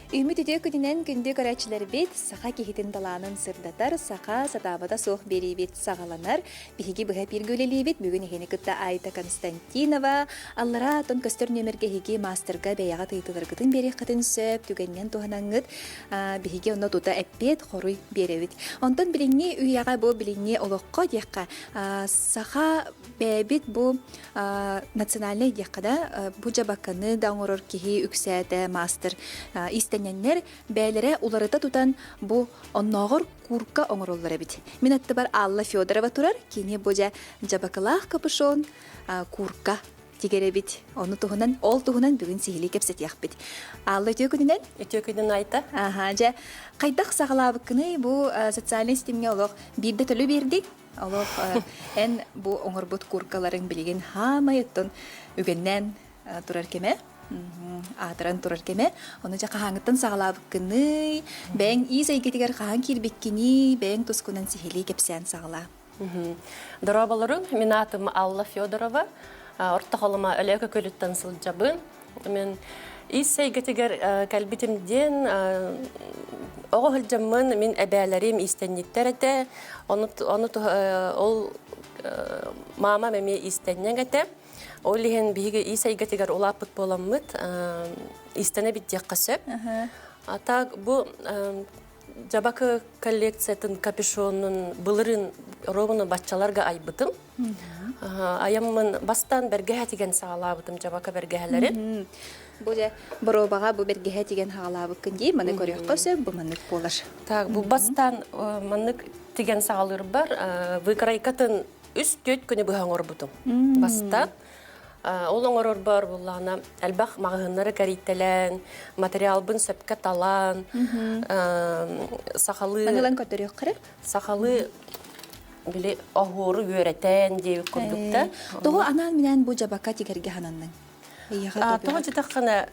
Үүммүт үтүө күнүнэн күндү көрөөччүлэрбит, саха киһитин талаанын сырдатар, саха сатаабата суох биэриибит саҕаланар. Биһиги быһа бииргэ үлэлиибит. Бүгүн эһини кытта Айта Константинова. Аллараа атын көстөр нүөмэргэ эһиги маастарга бэйэҕэ тыытыларгытын биэриэххитин сөп, түгэнинэн туһанаҥҥыт биһиги онно тута эппиэт, хоруй биэрэбит. Онтон билиҥҥи үйэҕэ бу билиҥҥи олоххо диэххэ саха бэйэбит бу национальнай диэххэ да бу дьабаканы да оҥорор киһи үксээтэ маастар иистэнньэннэр бэйэлэрэ уларыта тутан бу оннооҕор куурка оҥороллор эбит. Мин аттыбар Алла Федорова турар, кини бу дьэ дьабакылаах капюшон куурка тигэр эбит. Ону туһунан, ол туһунан бүгүн сиһилии кэпсэтиэхпит. Алла үтүө күнүнэн. Үтүө күнүн Айта. Аха, дьэ, хайдах саҕалаабыккыный бу социальнай ситимҥэ олох биирдэ төлө биэрдиҥ? Олох эн бу оҥорбут кууркаларыҥ билигин хаамай оттон үгэннээн турар кэмэ, аатыран турар кэмэ. Ону дьэ хаһааҥҥыттан саҕалаабыккыный, бэйэҥ иис эйгэтигэр хаһан киирбиккиний, бэйэҥ тускунан сиһилии кэпсээн саҕалаа. Дорооболоруҥ, мин аатым Алла Федорова, Орто Халыма Өлөөкө Күөлүттэн сылдьабын. Мин ис эйгэтигэр кэлбитим диэн оҕо сылдьаммын мин эбээлэрим иистэнньиттэр этэ. Ону, ону ол маамам эмиэ иистэнньэҥ этэ. Ол иһин биһиги ис эйгэтигэр улааппыт буоламмыт иистэнэбит диэххэ сөп. А так бу Дьабакы коллекциятын капюшонун былырыын ровно баччаларга айбытым. Айаммын бастаан бэргэһэ тигэн саҕалаабытым дьабака бэргэһэлэри. Бу дьэ боруобаҕа бу бэргэһэ тигэн хаалаабыккын дии, маны көрүөххэ сөп, бу маннык буолар. Так, бу бастаан маннык тигэн саҕалыырбар выкройкатын үс-түөрт күнү быһа оҥорбутум. Бастаан Ол оҥорорбор буллаҕына элбэх маҕаһыыннары кэрийтэлээн, материалбын сөпкө талан, сахалыы Маҥылан көрдөрүөххэ сахалыы били оһуору үөрэтэн диэбит курдук да. Тоҕо анаан-минээн бу дьабака тигэргэ хананныҥ? Тоҕо дьитэххинэ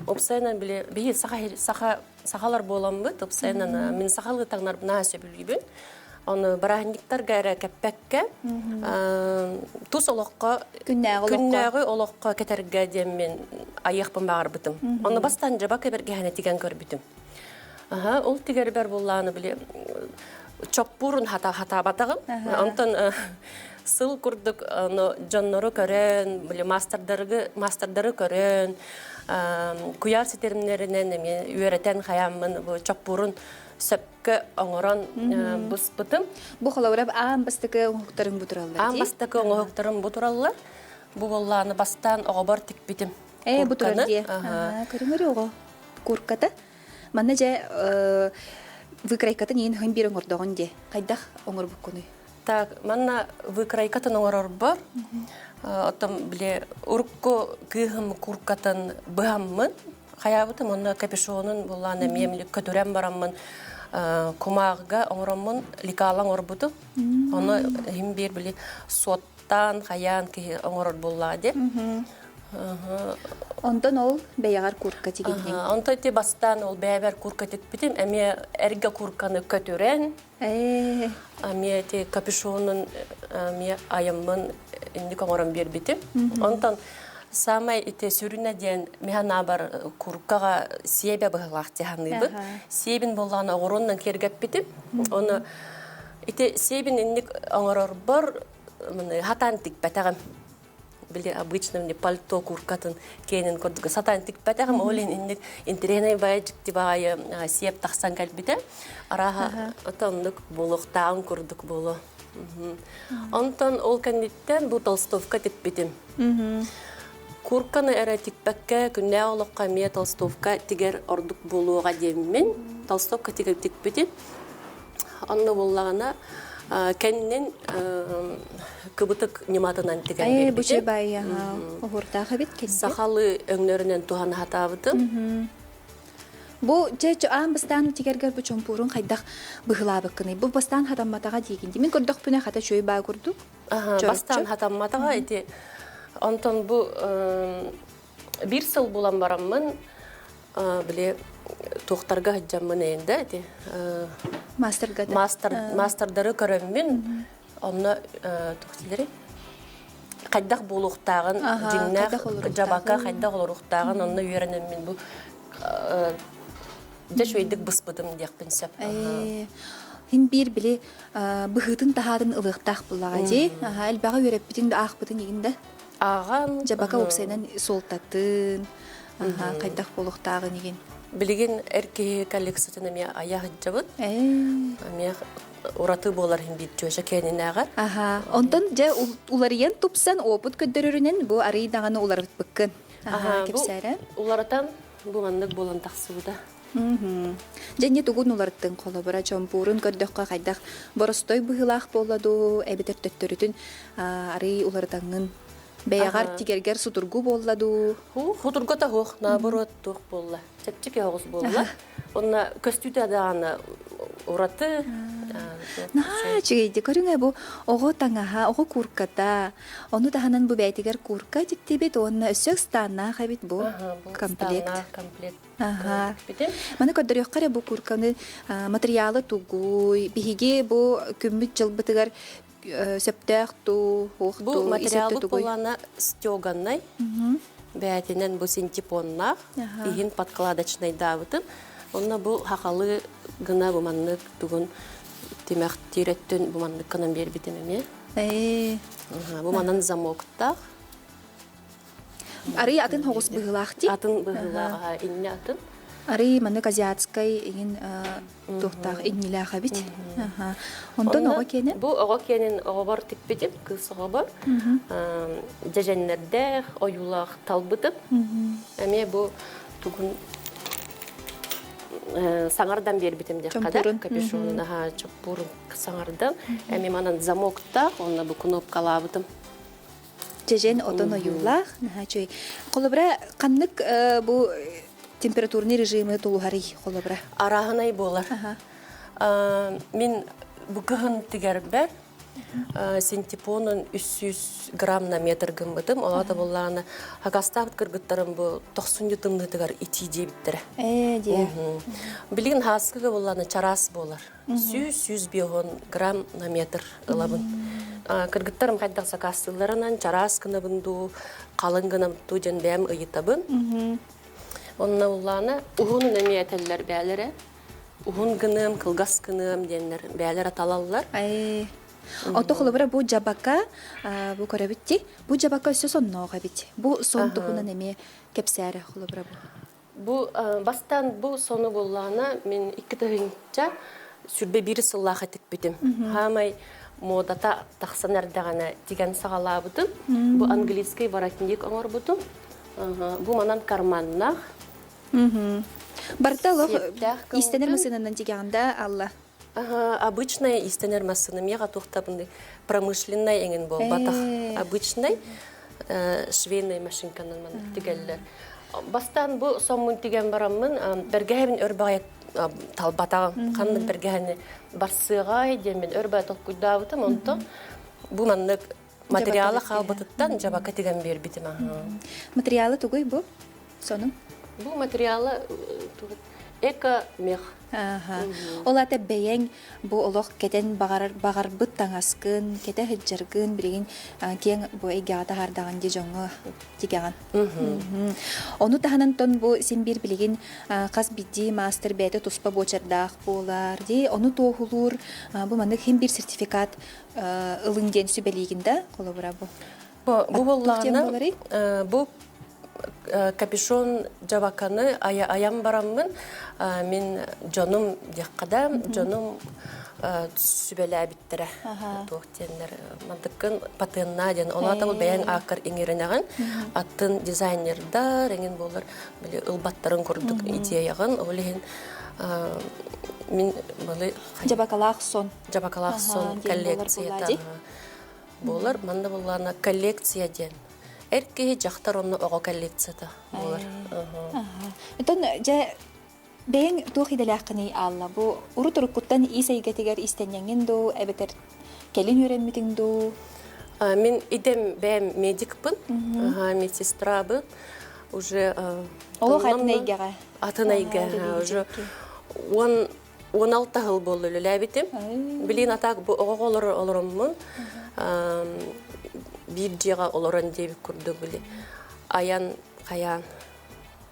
Уопсайынан били биһи саха саха сахалар буоламмыт уопсайынан мин сахалыы таҥнарбын наһаа сөбүлүүбүн. Ону бырааһынньыктарга эрэ кэппэккэ тус олоххо күннээҕи олоххо кэтэргэ диэммин айыахпын баҕарбытым. Ону бастаан дьаба кэбэргэһэни тигэн көрбүтүм. Аха, ол тигэрбэр буллааны били чоппуурун хатаабатаҕым. Онтон сыл курдук дьоннору көрөн, били маастардары, маастардары көрөн, куйаар ситимнэринэн эмиэ үөрэтэн хайааммын бу чоппуурун сөпкө оҥорон быспытым. Бу холобура аан бастакы оҥоһуктарыҥ бу тураллар Аан бастакы оҥоһуктарым бу тураллар. Бу буоллааны бастаан оҕобор тикпитим. Ээ, бу турар дии. Көрүҥөр оҕо курката. Манна дьэ выкройкатын иин хын биир оҥордоҕун дии. Хайдах оҥорбуккунуй? Так, манна выкройкатын оҥорорбор, оттон били урукку кыыһым куркатын быһаммын хайаабытым, онно капюшонун буллаан эмиэ көтүрэн бараммын кумааҕыга оҥороммун лекала оҥорбутум. Ону иһим биир били суоттаан хайаан киһи оҥорор буоллаҕа диэн. Онтон ол бэйэҕэр курка тигинниҥ. Онтон ити бастаан ол бэйэбэр курка тикпитим, эмиэ эргэ курканы көтүрэн, Эмиэ ити капюшонун эмиэ айаммын инник оҥорон биэрбитим. Онтон самай ити сүрүнэ диэн миһанаабар куркаҕа сиэбэ быһылаах дии Сиэбин буоллаҕына оҕуруоннан киэргэппитим. Ону ити сиэбин инник оҥорорбор хатаан тикпэтэҕим. Били обычно мне пальто куркатын киэнин курдук сатаан тикпэтэҕим ол иһин инник интэриэһинэй баайы дьикти баайы сиэп тахсан кэлбитэ арааһа оннук буолуохтааҕын курдук буолуо. Онтон ол кэнниттэн бу толстовка тикпитим. Курканы эрэ тикпэккэ күннээҕи олоххо эмиэ толстовка тигэр ордук буолуоҕа диэммин толстовка тигэр тикпитим. Онно буоллаҕына кэннин кыбытык ньыматынан тигэн биэрбитим. Бу чебайя оһуурдаах эбит кэнники. Сахалыы өҥнөрүнэн туһана сатаабытым. Бу дьэ аан бастаан тигэргэр бу чомпуурун хайдах быһылаабыккыный? Бу бастаан хатамматаҕа диигин. Мин көрдөхпүнэ хата чөй баа курдук. Бастаан хатамматаҕа ити онтон бу биир сыл булан бараммын били туохтарга сылдьаммын эйэнде ити мастерга мастер көрөммүн онно туох хайдах буолуохтааҕын дьиҥнээх дьабака хайдах олоруохтааҕын онно үөрэнэммин бу. Дьэ үчүгэйдик быспытым диэхпин сөп. Хин биир били быһыытын таһаатын ылыахтаах буллаҕа дии. Элбэҕи үөрэппитин да аахпытын игин да. Ааҕан. Дьабака уопсайынан суолтатын, хайдах буолуохтааҕын игин. Билигин эр киһи коллекциятын эмиэ айа сылдьабыт. Эмиэ ураты буолар иһин биир дьүөчэ киэнинээҕэр. Аха. Онтон дьэ уларыйан тупсан опыт көрдөрөрүнэн бу арый даҕаны уларыппыккын. Аха, кэпсээрэ. Уларытан бу маннык буолан тахсыбыта. Дьэ не тугун уларыттыҥ холобура чомпуурун көрдөххө хайдах боростой быһыылаах буолла дуу эбэтэр төттөрүтүн арый уларытаҥҥын бэйэҕэр тигэргэр сутургу буолла дуу? Хутургата суох, наоборот туох буолла. Чэпчэки оҕус буолла. Онно көстүүтэ даҕаны ураты. Наһаа үчүгэйди көрүҥэ бу оҕо таҥаһа, оҕо куурката. Ону таһынан бу бэйэтигэр куурка тиктибит уонна өссө ыстааннаах эбит бу комплект. комплект. Аха. Маны көрдөрүөххэ эрэ бу куурканы материалы тугуй, биһиги бу күммүт дьылбытыгар сөптөөх туу, уох Бу туу, материалбыт буоллаана стеганнай, бээтинэн бу синтепоннаах, иһин подкладочнайдаабытым. Онно бу хахалы гына бу маннык тугун тимэх тиэрөттүн бу маннык гынан биэрбитим эмиэ. Бу манан замоктаах. Арый атын хоҕус быһыылаах дии. Атын быһыылаах, иннэ атын. Арый маннык азиатскай иҥин туохтаах иннилээх эбит. Онтон оҕо киэнэ? Бу оҕо киэнин оҕобор тикпитим, кыыс оҕобор. Дьэдьэннэрдээх, ойуулаах талбытым. Эмиэ бу тугун саҥардан биэрбитим диэххэ да, капюшонун аһа чоппуурун саҥардан. Эмиэ манан замоктаах, онно бу кнопкалаабытым. Дьэдьэн отон ойуулаах, наһаа үчүгэй. Холобура, ханнык бу температурный режимы тулуһарый холобура? Арааһынай буолар. Мин бу кыһын тигэрбэр синтепонун 300 грамм на метр гыммытым. Ол аата буллаҕына хакастаабыт кыргыттарым бу тохсунньу тымныытыгар итии диэбиттэрэ. Ээ диэ. Билигин хааскыга буллаҕына чараас буолар. 100-150 грамм на метр ылабын. Кыргыттарым хайдах сакаастыылларынан чараас гынабын дуу, халыҥ гынабын дуу диэн бэйэм ыйытабын. Онно уллаана уһунун эмиэ этэллэр бээлэрэ. Уһун гыныам, кылгас гыныам диэннэр бээлэрэ талаллар. Ото холобура бу дьабака бу көрөбүт дии. Бу дьабака өссө сонноох эбит. Бу сон туһунан эмиэ кэпсээрэ холобура бу. Бу бастаан бу сону буллаҕына мин 2021 сыллаах этикпитим. Хаамай муодата тахсан эрдэҕинэ тигэн саҕалаабытым. Бу английский воротник оҥорбутум. Бу манан карманнаах. Барыта олох иистэнэр массыынанан тигэҕин да Алла? Обычная иистэнэр массыына миэхэ туохтабын промышленнай эҥин буолбатах. Обычный швейная машинканан маннык тигэллэр. Бастаан бу соммун тигэн бараммын бэргэһэбин өр баҕайы талбатаҕым. Ханнык бэргэһэни барсыаҕай диэммин өр баҕайы толкуйдаабытым. Онтон бу маннык материала хаалбытыттан дьабака тигэн биэрбитим. Материалы тугуй бу? Сонун? Бу материала эко-мех. Ол аата бэйэҥ бу олох кэтэн баҕарар баҕарбыт таҥаскын, кэтэ сылдьаргын билигин киэҥ бу эйгэҕэ таһаардаҕын дии дьоҥҥо тигэҕин. Ону таһынан тон бу син биир билигин хас биирдии маастар бэйэтэ туспа буочардаах буолар дии. Ону туоһулуур бу маннык хин биир сертификат ылыҥ диэн сүбэлиигин да холобура бу. Бу буоллаҕына бу капюшон дьабаканы айан бараммын мин дьонум диэххэ да дьонум сүбэлээбиттэрэ туох диэннэр мантыккын патеннаа диэн ол аата бэйэҥ ааккар иҥэринэҕин аттын дизайнердар эҥин буолар били ылбаттарын курдук идеяҕын ол иһин мин били дьабакалаах сон дьабакалаах сон коллекцията буолар манна буоллаана коллекция диэн эр киһи дьахтар онно оҕо коллекцията буолар. Оттон дьэ бэйэҥ туох идэлээххиний Аалла? Бу урут уруккуттан ис эйгэтигэр истэнньэҥҥин дуу, эбэтэр кэлин үөрэммитиҥ дуу? Мин идэм бэйэм медикпын, медсестрабын. Уже Олох атын эйгэҕэ. Атын эйгэҕэ. Уже 16 сыл буолла үлэлээбитим. Билигин атаак бу оҕоҕо олорор олороммун биир дьиэҕэ олорон диэбит курдук били айан хайаан.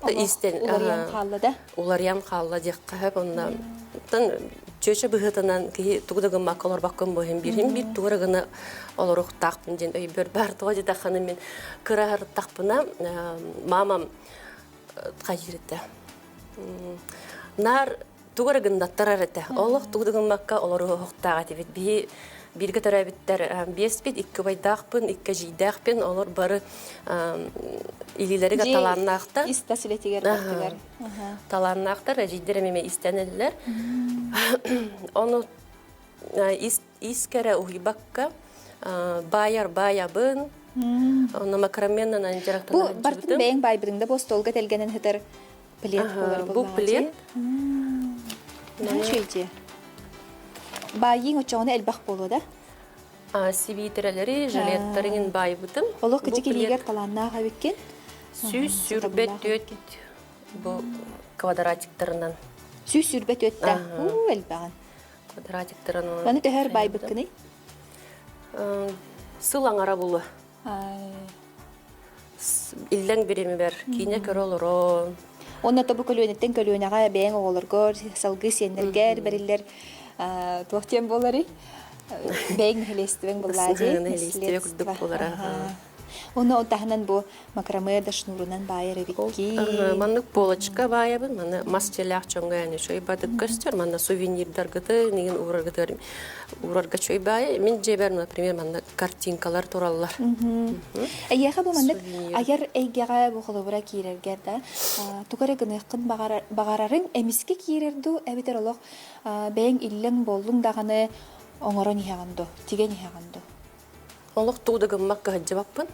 Истэн уларыйан хаалла да? Уларыйан хаалла диэххэ сөп. Онно чүөчэ быһыытынан киһи тугу да гыммакка олорбоккун бу иһин биир биир тугу эрэ гына олоруохтаахпын диэн өйбөр баар. Тоҕо диэтэххинэ мин кыраһыртахпына мамам хайыыр этэ. Наар тугу эрэ гыннаттарар этэ. Олох тугу да гыммакка олоруохтаах этибит. Биһи бииргэ төрөөбүттэр биэспит, икки убайдаахпын, икки эдьиийдээхпин. Олор бары илиилэригэр талааннаахтар. Ис-тас үлэтигэр бардылар. Талааннаахтар, эдьиийдэр эмиэ истэнэллэр. Ону искэрэ уһуйбакка баайар баайабын, онно макраменнан дьарыктанар. Бу бартын бэйэҥ баайбытыҥ да бу остуолга тэлгэнэн сытар плед буолар Бу плед. Үчүгэй Баайыың оччоҕуна элбэх буолуо да? Сибиитирэлэри, жилеттарыҥын баайбытым. Олох кычык илиигэр талааннаах эбиккин. 124 бу квадратиктарынан. 124 Уу, элбэҕин. Квадратиктарынан. Маны төһөр баайбыккыный? Сыл аҥара булу. Иллэҥ биримибэр киинэ көрө олорон. Уонна тобу көлүөнэттэн көлүөнэҕэ бэйэҥ оҕолоргор, салгыы сиэннэргэр бэриллэр туох диэн буоларый? Бэйэҥ нэһилиэстибэҥ буллаа дии. Нэһилиэстибэ курдук буолара. Уонна таһынан бу макраме да шнурунан баайар эбикки. Маннык полочка баайабын, маны мас дьиэлээх дьоҥҥо яны чөй бадык көстөр, манна сувенирдаргыты, нигин уураргытыгар уурарга чөй баайа. Мин дьиэбэр, например, манна картинкалар тураллар. Эйиэхэ бу маннык айар эйгэҕэ бу холобура киирэргэр да тугу эрэ гыныаххын баҕарарыҥ эмискэ киирэр дуу эбэтэр олох бэйэҥ иллэҥ буоллуҥ даҕаны оҥорон иһэҕин дуу, тигэн иһэҕин дуу? Олох тугу да гыммакка сылдьыбаппын.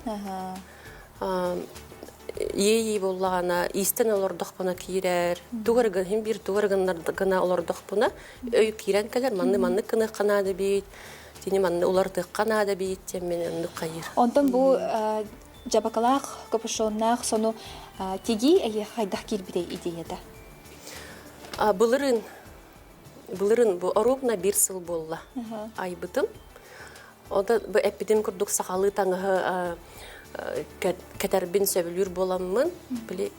Иэйии буоллаҕына, иистэн олордохпуна киирэр, тугу эрэ гын, биир тугу эрэ гына олордохпуна, өй киирэн кэлэр, манны маннык гыныахха наада эбит, тини манны уларытыахха наада эбит диэн мин оннук хайыыр. Онтон бу дьабакалаах, капюшоннаах сону тигии эйиэхэ хайдах киирбитэй идеята? Былырыын былырыын бу оруобуна биир сыл буолла айбытым. Ота бу эппитим курдук сахалыы таҥаһы кэтэрбин сөбүлүүр буоламмын, били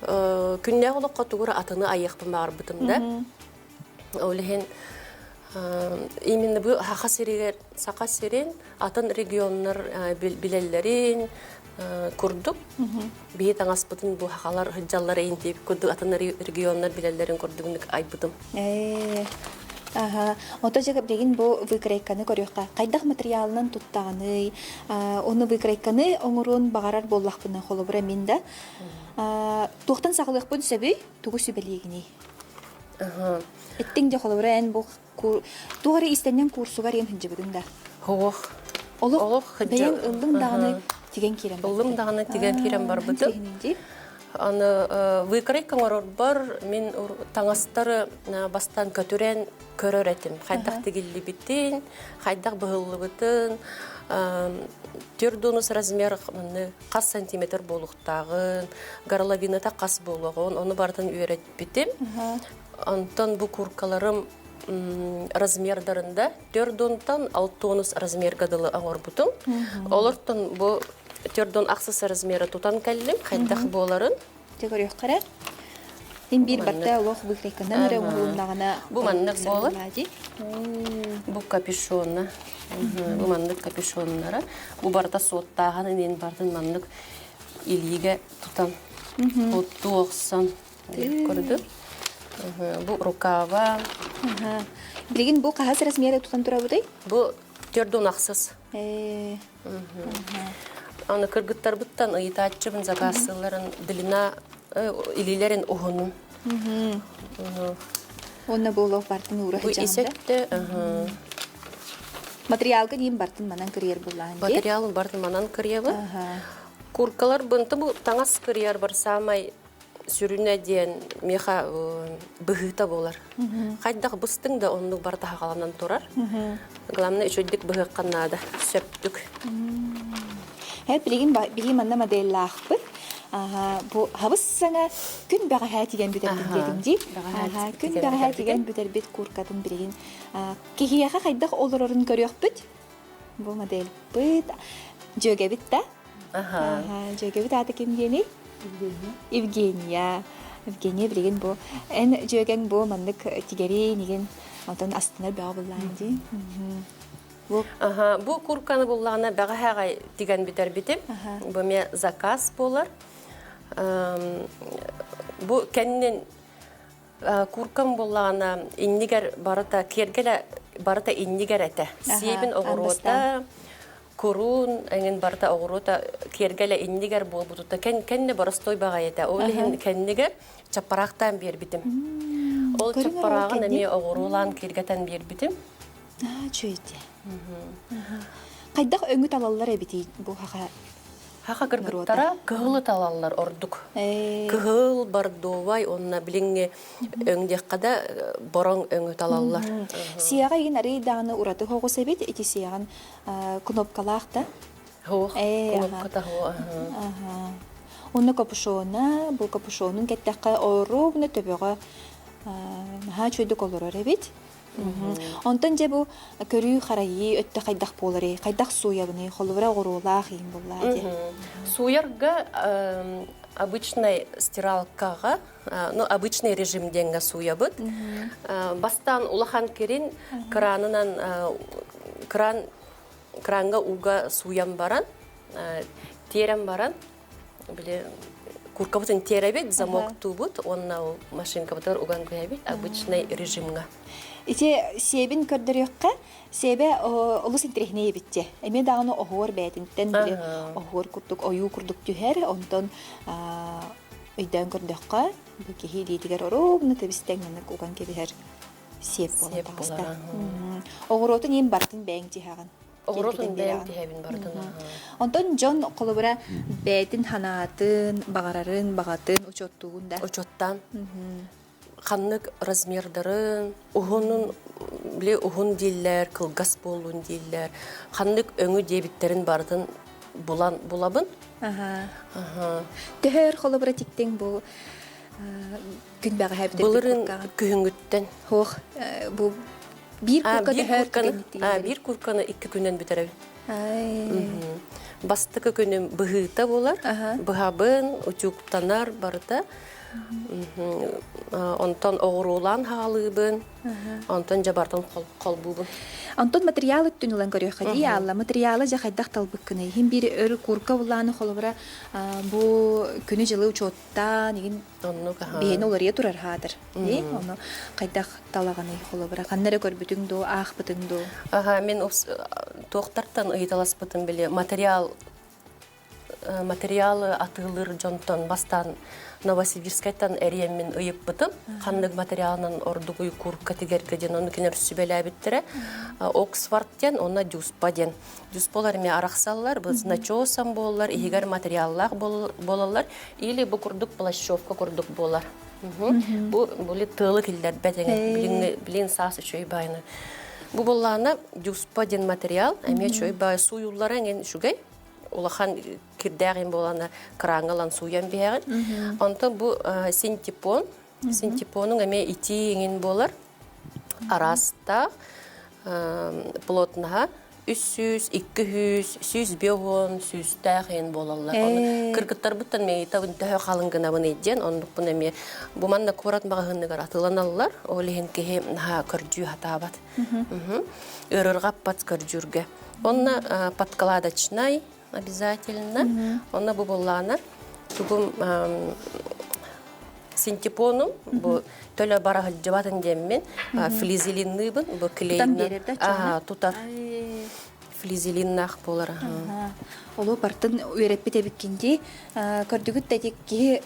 күннээх олоххо тугура атыны айыахпын баҕарбытым да. Ол иһин именно бу Саха сиригэр Саха сирин атын регионнар билэллэрин курдук биһи таҥаспытын бу сахалар сылдьаллар эйин диэбит курдук атын регионнар билэллэрин курдук айбытым. Аха. Ото дьэ билигин бу выкройканы көрүөххэ. Хайдах материалынан туттаҕыный? Ону выкройканы оҥоруон баҕарар буоллахпына, холобура мин да. Туохтан саҕалыахпын сөбүй? Тугу сүбэлиигиний? Эттиҥ дьэ холобура эн бу туох эрэ иистэнньэҥ курсугар иэн сылдьыбытыҥ да? Суох. Олох бэйэҥ ыллыҥ даҕаны тигэн киирэн Ыллым даҕаны тигэн киирэн барбытым. Аны выкройка оҥорорбор мин таҥастары бастаан көтүрэн көрөр этим. Хайдах тигиллибитин, хайдах быһыллыбытын, төрдунус размер хас сантиметр буолуохтааҕын, горловината хас буолуоҕун, ону барытын үөрэппитим. Онтон бу куркаларым размердарында төрдунтан алтонус размерга дылы оҥорбутум. Олортон бу төрдун ахсыс размера тутан кэллим, хайдах буоларын. Дьэ көрүөххэ Мин биир барта олох выкройканан эрэ оҥоһулуннаҕына Бу маннык буолар. Бу капюшона. Бу маннык капюшоннара. Бу барыта суоттааһын инин бартын маннык илиигэ тутан оттуу охсон көрдүм. Бу рукава. Билигин бу хаһыс размеры тутан турабытый? Бу төрдүн ахсыс. Аны кыргыттарбыттан ыйытааччыбын заказсыларын длина илиилэрин уһунун. Онно буолуох бартын уура Бу исетте Материалга диин бартын манан кырыйар буллаан Материалын бартын манан кырыйабын. Куркалар бынты бу таҥас кырыйар бар самай сүрүнэ диэн миэхэ быһыыта буолар. Хайдах быстыҥ да оннук барыта хаҕаланан турар. Главное үчүгдүк быһыахха наада, сөптүк. Билигин биһи манна моделлаахпыт. Бу хабыс саҥа күн бэҕэһээ тигэн бүтэрбит диэтим дии. Күн бэҕэһээ тигэн бүтэрбит куркатын билигин киһиэхэ хайдах олорорун көрүөхпүт. Бу модельпыт дьүөгэбит да. Дьүөгэбит аата ким диэний? Евгения. Евгения. Евгения билигин бу эн дьүөгэҥ бу маннык тигэри нигин онтон астынар бөҕө буллаан дии. Бу Аха, бу курканы буллаҕына бэҕэһээҕэй тигэн бүтэрбитим. Бу эмиэ заказ буолар. Бу кэннин куркам буллаҕына иннигэр барыта киэргэлэ барыта иннигэр этэ. Сиэбин оҕуруота, куруун эҥин барыта оҕуруота киэргэлэ иннигэр буолбутута кэннэ боростой баҕайы этэ. Ол иһин кэннигэр чаппараахтаан биэрбитим. Ол чаппарааҕын эмиэ оҕуруолаан киэргэтэн биэрбитим. Үчүгэй. Хайдах өҥү талаллар эбитий бу хаха Хаха кыргыттара кыһылы талаллар ордук. Кыһыл, бордовай уонна билиҥҥи өҥ диэххэ да бороҥ өҥү талаллар. Сиэҕэ игин арый даҕаны ураты хоҕус эбит. Ити сиэҕин кнопкалаах да? Суох, кнопката суох. Уонна капюшона, бу капюшонун кэттэххэ оруобуна төбөҕө наһаа үчүгэйдик олорор эбит. Онтон дьэ бу көрүү-харайыы өттө хайдах буоларый? Хайдах сууйабыный? Холобура оҕуруолаах иһин буоллаа дии. Сууйарга обычный стиралкаҕа, ну обычный режим диэҥҥэ сууйабыт. Бастаан улахан кирин кранынан кран кранга ууга сууйан баран, тиэрэн баран били куркабытын тиэрэбит, замоктуубут уонна ол машинкабытыгар уган куйабит обычный режимҥа. Ити сиэбин көрдөрүөххэ, сиэбэ олус интэриэһинэй эбит дьэ. Эмиэ даҕаны оһуор бэйэтинтэн били оһуор курдук ойуу курдук түһэр, онтон өйдөөн көрдөххө, бу киһи илиитигэр оруобуна тэбистэҥ маннык уган кэбиһэр сиэп буолан таҕыста. Оҕуруотун иин барытын бэйэҥ тиһэҕин. Оҕуруотун бэйэм тиһэбин барытын. Онтон дьон холобура бэйэтин санаатын, баҕарарын, баҕатын учуоттуугун да? Учуоттаан. Ханнык размердарын, уһунун, били уһун дииллэр, кылгас буоллун дииллэр, ханнык өҥү диэбиттэрин барытын булан булабын. Аха. Төһө өр холобура тиктиҥ бу күн бэҕэһээ бүтэрбит Былырыын күһүҥҥүттэн. Суох, бу биир курка төһө биир курканы 2 күнүнэн бүтэрэбин. Бастакы күнүм быһыыта буолар. Быһабын, утюгтанар барыта. Онтон оҕуруулаан хаалыыбын. Онтон дьабартан холбуубун. Онтон материал өттүн ылан көрүөххэ дии аалла. Материалы дьэ хайдах талбыккыный? Иһин биир өр курка буллааны холобура бу күнү-дьылы учуоттаан игин Оннук аһа. Биһиэнэ уларыйа турар хаатыр. Дии, ону хайдах талаҕыный холобура ханна эрэ көрбүтүҥ дуу, аахпытыҥ дуу? Аха, мин туохтартан ыйыталаспытым били материал материалы атыылыыр дьонтон бастаан Новосибирскайтан эриэммин ыйыппытым. Ханнык материалынан ордук уйкуурка тигэргэ диэн ону кинилэр сүбэлээбиттэрэ. Оксфорд диэн, уонна Дюспа диэн. Дюсполар эмиэ арахсаллар, бу начосом буоллар, иһигэр материаллаах буолаллар, или бу курдук плащевка курдук буолар. Бу були тыалы киллэрбэт эҥин, билин саас үчүгэй баайына. Бу буоллаҕына дюспа диэн материал, эмиэ үчүгэй баай сууйуллара эҥин үчүгэй. Улахан кирдээх им буолана краҥҥа ылан сууйан биһэҕин. Онтон бу синтепон, синтепонуҥ эмиэ итии эҥин буолар. Араастаах плотнаһа 300, 200, 150, сүүстээх иһин буолаллар. Ону кыргыттарбыттан мейитабын төһө халыҥ гынабын диэн оннукпун эмиэ бу манна куорат маҕаһыыныгар атыыланаллар. Ол иһин киһи наһаа көрдүү сатаабат. Ыарырҕаппат көрдүүргэ. Онно подкладочнай обязательно. Онно бу буоллаҕына тугум синтепону бу төлө бара сылдьыбатын диэммин флизелинныыбын бу клейна тутар флизелиннаах буолар Олу бартын үөрэппит эбиккин дии көрдүгүт да киһи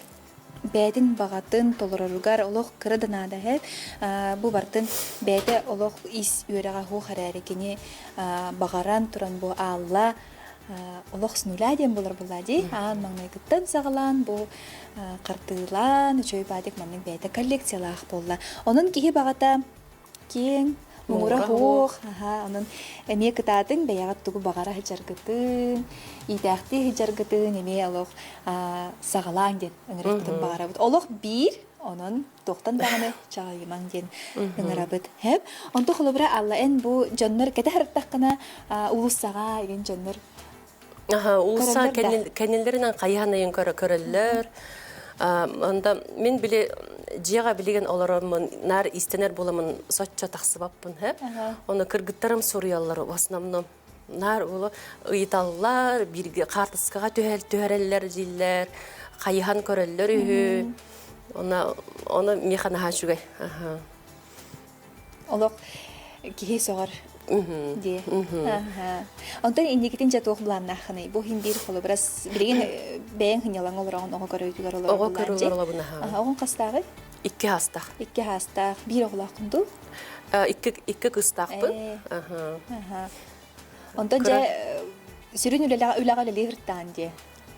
бэйэтин баҕатын толороругар олох кыра да наада эһэ бу бартын бэйэтэ олох ис үөрэҕэ суох эрээри кини баҕаран туран бу аалла олох с нуля диэн буолар буоллаа дии аан маҥнайгыттан саҕалаан бу хартыылаан үчүгэй баадик маннык бэйэтэ коллекциялаах буолла онон киһи баҕата киэҥ муҥура суох онон эмиэ кытаатыҥ бэйэҕит тугу баҕара сылдьаргытын иитээхтии сылдьаргытын эмиэ олох саҕалааҥ диэн ыҥырыахпытын баҕарабыт олох биир онон туохтан даҕаны чаҕыйымаҥ диэн ыҥырабыт. Һэп. Онто холобура Алла эн бу дьоннор кэтэ сырыттаххына уулуссаҕа игин дьоннор. Аха, уулусса Көрөллөр да? кэннилэринэн хайыһан ыйын көрөллөр. Онда мин били дьиэҕэ билигин олороммун, наар истэнэр буоламмын соччо тахсыбаппын һэ. Ону кыргыттарым суруйаллар в основном. Наар уолу ыйыталлар, бииргэ хаартыскаҕа түһэрэллэр дииллэр, хайыһан көрөллөр үһү. Она ону миэхэ наһаа үчүгэй. Аха. Олох киһи сөҕөр дии. Онтон инникитин дьэ туох былааннааххыный? Бу иһин биир холобурас билигин бэйэҥ сынньалаҥ олороҕун оҕо көрүүтүгэр олорор Оҕо көрүүлэр олобун аха. Оҕоҥ хастааҕый? Икки хаастаах. Икки хаастаах. Биир оҕолооххун дуу? Икки кыстаахпын. Аха. Онтон дьэ сүрүн үлэҕэ үлэлии сыртаан дии.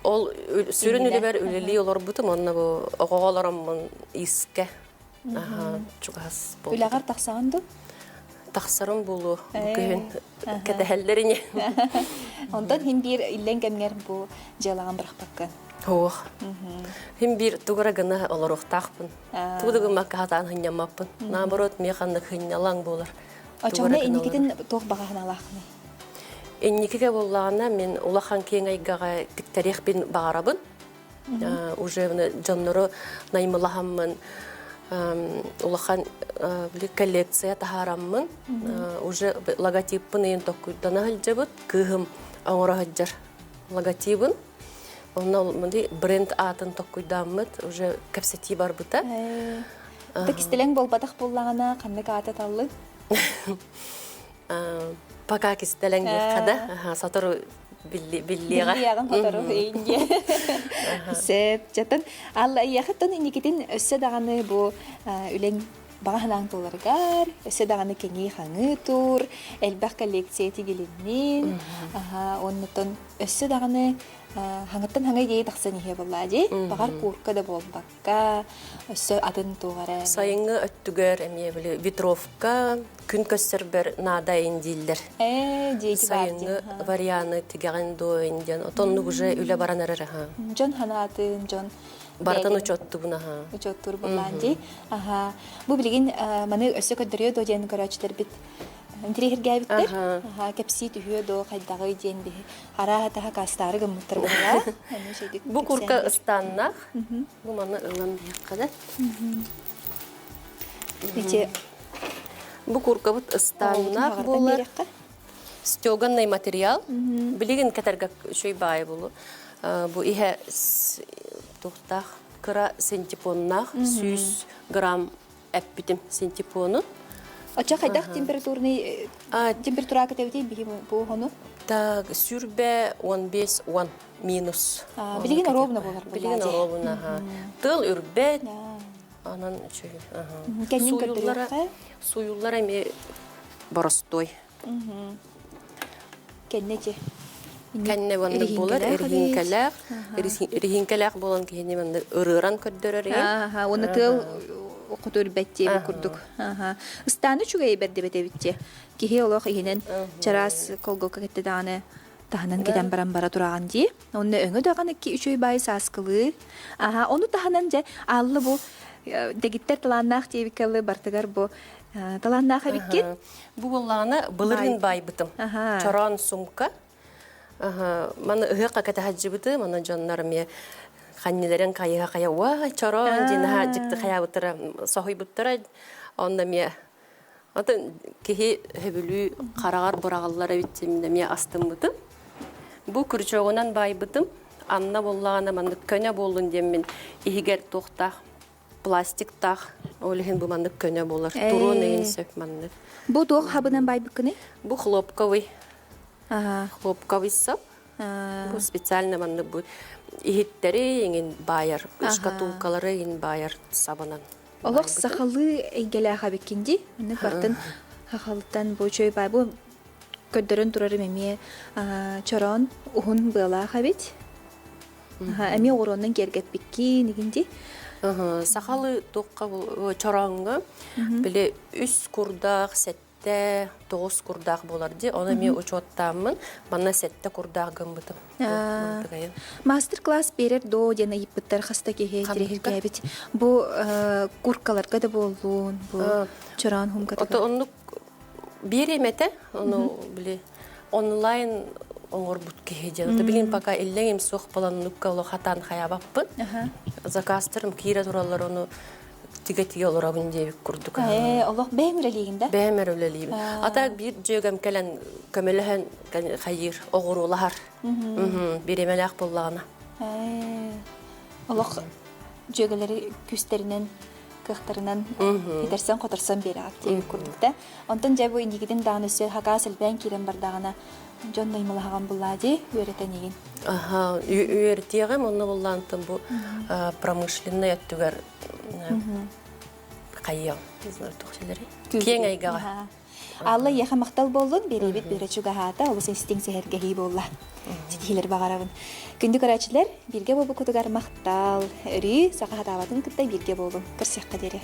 Ол сүрүн үлэбэр үлэлии олорбутум, онно бу оҕоҕо олороммун искэ чугас буолбут. Үлэҕэр тахсаҕын дуу? Тахсарым буолуо бу күһүн кэтэһэллэр ини. Онтон хин биир иллэҥ кэмҥэр бу дьыалаҕын бырахпаккын. Суох. Хин биир тугура гына олоруохтаахпын. Тугу да гыммакка хатаан сынньаммаппын. Наоборот, миэхэ ханнык сынньалаҥ буолар. Оччоҕуна инникитин туох баҕа санаалааххыный? Инникигэ буоллаҕына мин улахан киэҥ эйгэҕэ тиктэриэхпин баҕарабын. Уже дьоннору наймылаһаммын улахан коллекция таһаараммын уже логотиппын ыйын токкуйдана сылдьабыт кыыһым оҥоро сылдьар логотибын онно бренд аатын токкуйдааммыт уже кэпсэтии барбыта. Та кистэлэҥ буолбатах буоллаҕына ханнык ааты таллыҥ? Пока кистэлэҥ диэххэ да, сотору биллиэҕэ. Биллиэҕин сотору инге. Сөп. Жатын алла эйиэхэттэн инникитин өссө даҕаны бу үлэҥ баҕа санааҥ туоларыгар, өссө даҕаны кэҥии-хаҥыы тур, элбэх коллекция тигилиннин, оннуттан өссө даҕаны хаҥыттан хаҥа идея тахсан иһиэ буоллаа дии. Баҕар куурка да буолбакка өссө атын туох эрэ Сайыҥҥы өттүгэр эмиэ били ветровка күн көстөрбөр наада дииллэр. Ээ, диэки баар Сайыҥҥы варианы тигэҕин дуо диэн отоннук уже үлэ баран эрэр аха. Дьон ханаатын, дьон Барытын учуоттубун аха. Учуоттуур буоллаан дии. Аха. Бу билигин маны өссө көрдөрүө дуо диэн көрөөччүлэрбит интириэһиргээбиттэр. Аха, кэпсии түһүө дуо, хайдаҕый диэн биһи арааһа таһа каастаары гыммыттар буоллаа. Бу курка ыстаннах. Бу маны ылан биһиэххэ да. Ити Бу куркабыт ыстааннаах буолар. Стеганный материал. Билигин кэтэргэ үчүгэй баайы булу. Бу иһэ туохтаах кыра синтепоннаах 100 грамм эппитим синтепону. Оччо хайдах температурный температура кэтэбитий биһи бу хону? Так, сүрбэ 15-10 минус. Билигин оруобуна буолар. Билигин оруобуна, аха. Тыл үрбэт. Анан үчүгэй. Кэннин көрдөрүөххэ. Суюллара эми боростой. Кэннэ ити. Кэннэ маннык буолар, эриһиҥкэлээх. Эриһиҥкэлээх буолан киһини маннык ырыаран көрдөрөр иһин. Аха, уонна тыал хоту үрбэт диэбит курдук. Аха. Ыстааны үчүгэй бэрдибэт эбит Киһи олох иһинэн чараас колгока кэтте даҕаны таһынан кэтэн баран бара тураҕын дии. Онно өҥө даҕаны ки үчүгэй баай сааскылыы. Аха, ону таһынан дьэ аалла бу дэгиттэр талааннаах диэбиккэ бартыгар бу талааннаах эбиккин. Бу буоллаҕына былырыын баайбытым. Чороон сумка. Маны ыһыахха кэтэһэлдьибыты, маны дьоннор эмиэ ханнилэрин хайыһа хайа уа чороон диэн наһаа дьикти хайаабыттара соһуйбуттара. Онно эмиэ Атын киһи сөбүлүү хараҕар быраҕыллар эбит диэн эмиэ астыммытым. Бу крючогунан баайбытым. Анна буоллаҕына маннык көнө буоллун диэммин иһигэр туохтаах пластиктаах ол иһин бу маннык көнө буолар. Туруон иһин сөп маннык. Бу туох хабынан баайбыккыный? Бу хлопковый. Хлопковый сап. Бу специально маннык бу иһиттэри иҥин баайар, шкатулкалары иҥин баайар сабынан. Олох сахалыы эйгэлээх эбиккин дии. Маннык бартын хахалыттан бу үчүгэй баай бу көрдөрөн турарым эмиэ чороон уһун быалаах эбит. Эмиэ оҕуруоннан киэргэппиккин игин дии. Сахалыы туохха чорооҥҥо били үс курдаах сэттэ тоҕус курдаах буолар дии. Ону эмиэ учуоттааммын манна сэттэ курдаах гыммытым. Мастер-класс биэрэр доо диэн ыйыппыттар хаста киһи тирэһиргээбит. Бу куркаларга да буоллун, бу чороон хумкатыгар. Ото оннук биэриэм этэ. Ону били онлайн. оҥорбут киһи диэн. Ото билин пока иллэҥим суох буолан нукка олох хатаан хайаабаппын. Заказтарым киирэ тураллар, ону тигэ-тигэ олоробун диэбит курдук. Ээ, олох бэйэм үлэлиигин да? Бэйэм эрэ үлэлиибин. Ата биир дьүөгэм кэлэн көмөлөһөн хайыыр, оҕуруулаһар. Бириэмэлээх буоллаҕына. Ээ, олох дьүөгэлэри күүстэринэн кыахтарынан итэрсэн-хоторсон биэрэҕит диэбит курдук да. Онтон дьэ бу инникитин даҕаны өссө хакаас элбээн киирэн бардаҕына дьон наймылаһаҕан буллаа дии үөрэтэн игин. Аха, үөрэтиэҕим онно буллаантан бу промышленнай өттүгэр хайыам. Киэҥ эйгэҕэ. Алла ийэхэ махтал буоллун, биэриибит биэрэ чугаһаата, олус истиҥ сэһэргэһии буолла. Ситиһиилэр баҕарабын. Күндү көрөөччүлэр, бииргэ буолбуккутугар махтал. Өрүү саха хатаабатын кытта бииргэ буолуҥ. Көрсүөххэ диэри.